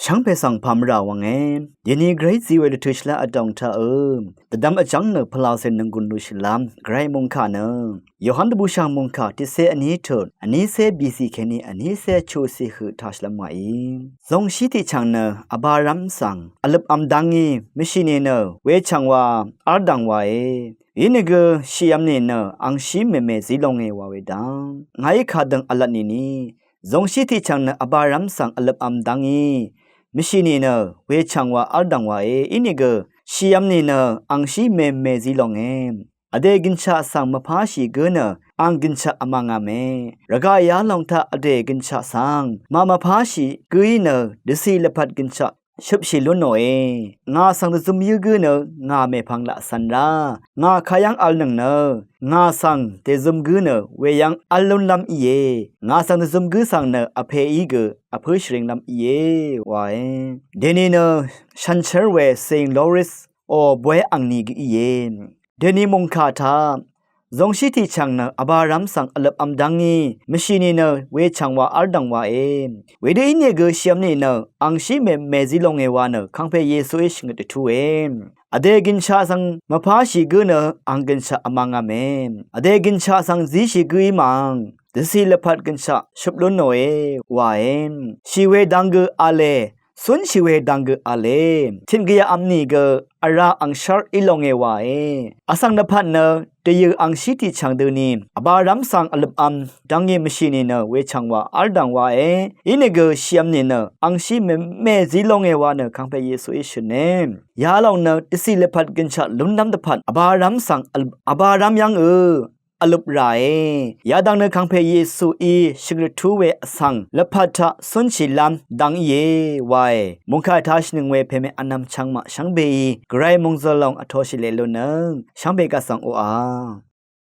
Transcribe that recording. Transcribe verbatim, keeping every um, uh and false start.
Shvngpè svng pà mvrà wvnge. Dèni gvray zí we lvtø̀ shvlá vdòng taq ø, dvdvm vjv́ng nø pvlàcè nònggùn lú shvlám gvray mòngkà nø, Yohan dvbùshv̀ng mòngkà tiqcé vní tut vnícé bìcì kèní vnícé chuqcì høq taq shvlv́m wàí. Zòngshí tiqchv̀ng nø vbárv́m svng vløpvm dv́ngí mvshì nìnø wechv̀ng wa v́ldv̀ng wàe. Inìgø shìvm nìnø angshí mèmè zí longe wa we dv́ng ngàí kadøng vlvt nìni, zòngshí tiqchv̀ng nø vbárv́m svng vløpvm dv́ngí mvshì nìnø wechv̀ng wa v́ldv̀ng wàe. Inìgø shìvm nìnø angshí mèmè zí longe. Vdè gønshaq svng mvpáshì gǿ nø ang gønshaq vmvngame. Rvgaq yalòng taq vdè gønshaq svng màmvpáshì gǿí nø dvcì lvpat gønshaq shøpshì lúnòe. Ngà svng dvzøm yǿ gǿ nø ngà mèpvng laq cv̄n rá. Ngà kayv́ng v̄l nøng nø ngà svng dèzøm gǿ nø weyv́ng v́l lúnlv́m íe. Ngà svng dvzøm gǿ svng nø vpèí gø vpǿ shvringlv́m íe wae. Dèni nø shànshér we Saint Louis ò bóy angni gø íe. Dèni mòngkà taq zòngshí tiqchv̀ng nø vbárv́m svng vløpvm dv́ngí mvshì nìnø wechv̀ng wa v́ldv̀ng wàe. Wedø ínìgø shìvm nìnø angshí mèmè zí longe wa nø kàngpè Yesuí shvngøt dvtúe. Vdè gønshaq svng mvpáshì gǿ nø ang gønshaq vmvngame. Vdè gønshaq svng zíshì gǿí mv̀ng dvcì lvpat gønshaq shøp lúnòe wae. Shì we dang gø v̄le, cúnshì we dang gø v̄le, tìn gvyaqvm nìgø vrá angshv́r í longe wae. Vsvng lvpat nø dvyø̀ angshí tiqchv̀ng døni vbárv́m svng vløpvm dv́ngí mvshì nìnø wechv̀ng wa v́ldv̀ng wae. Inìgø shìvm nìnø angshí mèmè zí longe wa nø kàngpè Yesuí shø̀ne. Yalòng nø dvcì lvpat gønshaq lúnlv́m dvpvt vbárv́m svng vbárv́m yv́ng ø vlup ràe. Yadvng nø kàngpè Yesuí shvngøt dvtú we vsvng lvpat taq cúnshìlv́m dv́ng íe wae. Mòngkà taq shvnøng we pèmè vnvm chvngmaq shvngbeí gvray mòngzø̀l lòng vtoshì leq lúnnøng shvngbe gvsvng oqà.